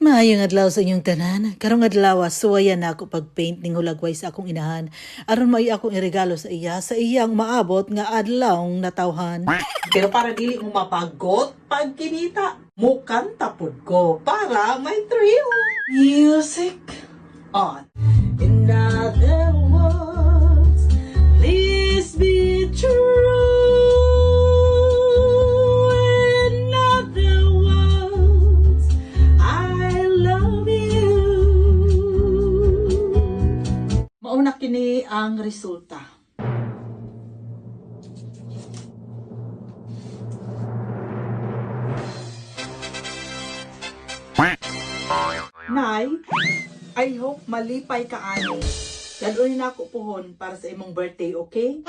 Maayong adlaw sa inyong tanan. Karong adlaw, suwayan na ako pag-paint ning hulagway sa akong inahan. Aron mao'y akong iregalo sa iya sa iyang maabot nga adlawng natawhan. Pero para dili mo mapagot pag kinita, mukanta pud ko para may thrill. Music on. In other words, please be true. In other words, I love you. Mauna kini ang resulta. Nay, I hope malipay ka ani. Dad-on nako puhon para sa imong birthday, okay?